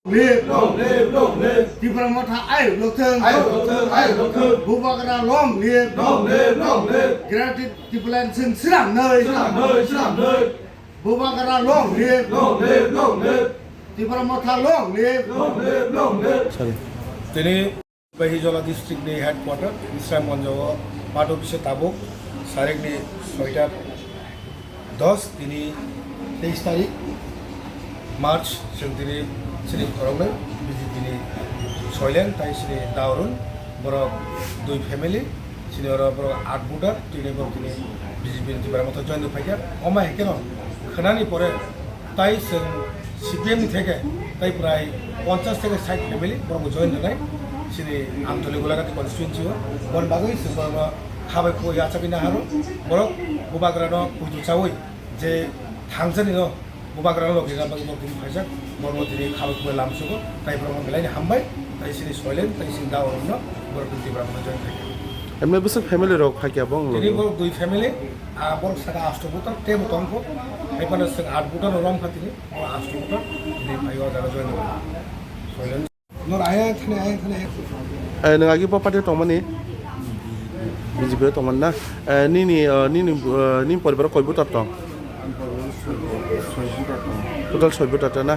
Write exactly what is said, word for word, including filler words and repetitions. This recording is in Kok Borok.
Live! Long live, long live! Tipra Motha ayuk lokthung! Ayuk lokthung, ayuk lokthung! Bubagra long live! Long live, long live! Greater Tipraland chwng swnamnai! Swnamnai, swnamnai! Bubagra long live! Long live, long live! Tipra Motha long live! Long live, long live! Sorry. Tini Bahijola district ni headquarter Misraimonjo o party office tabuk sarik ni soita dos tini teis tarik March chwng tini chini khoroknwi B J P ni Soilen tai chini Daurun borok dui family chini oro borok aat voter tini borok tini B J P ni Tipra Motha join phaikha. Omo hai kheno khwnani pore tai chwng C P M ni theke tai prai ponchas theke sait family borok join rwnai chini Amtoli Golagati constituency o. Bon bagwi chwng borokno khabai khoi yachagwi naharo. Borok bubagrano puitu chaui je thangjani no bubagrano logi rwna bagwi borok tini phaijak. Borokno tini khabai khoi lamsogo tai borokno belaini hambai tai chini Soilen tai chini Daurunno borok tini Tipra Motha join khaikha. Emne bwswk family rok phaikha bong logi? Tini borok dui family, ah, borok saka asto voter tebo tongkho. Hai phano chwng aat voter no romkha tini. O asto voter tini phai o jaga join rwnai. Soilen. Nor ayang thani, ayang thani, ayang thani. Eh, nwng agi bo party tongmani? B J P o tongmani na? Eh, nini, eh, nini, eh, nini poribar o koi voter tong? Ang poribar o soi, soi voter tong. Total soi voter tong na?